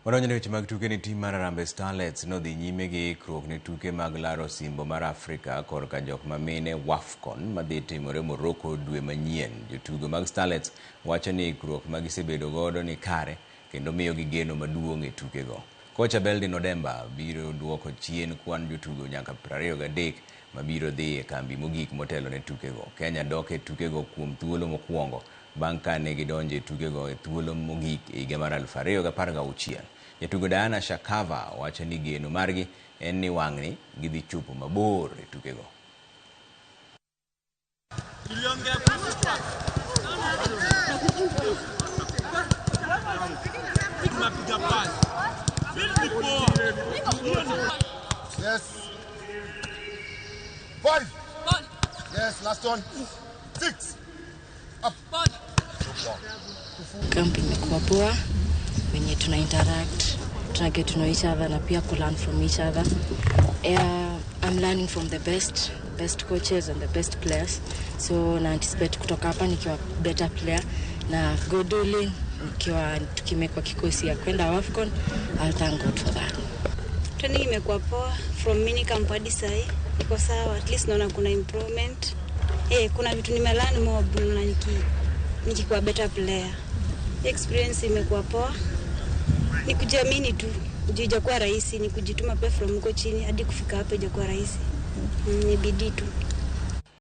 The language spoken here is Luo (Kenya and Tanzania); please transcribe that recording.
Wadonjo ne weche mag tuke ni tim mar Harambee Starlets nodhi nyime gi ikruok ne tuke mag laro osimbo mar Afrika korka jok ma mine WAFCON madhi timore Morocco dwe manyien. Jotugo mag Starlets wacho ni ikruok ma gisebedo godo ni kare kendo miyogi geno maduong' e tukego. Kocha Beldin Odemba biro duoko chien kwan jotugo nyaka 23 mabiro dhi e kambi mogik motelo ne tukego. Kenya dok e tukego kuom thuolo mokwongo bang' ka ne gidonjo e tukego e thuolo mogik e higa mar 2016. Jatugo Diana Shakava wacho ni geno margi en ni wang'ni gidhi chopo mabor e tukego. Yes. 5. Yes, last one. 6. Up. Camp imekuwa poa, wenye tuna interact, tuna get to know each other na pia ku learn from each other. Yeah, I'm learning from the best coaches and the best players. So na anticipate kutoka hapa nikiwa better player na God willing nikiwa tukimekwa kikosi ya kwenda AFCON, I'll thank God for that. Training imekuwa poa from mini camp hadi sahi iko sawa, at least naona kuna improvement. Kuna vitu nimelearn more na nikikuwa better player. Experience imekuwa poa. Ni kujiamini tu. Juu haijakuwa rahisi, ni kujituma pia from huko chini hadi kufika hapa haijakuwa rahisi. Ni bidii tu.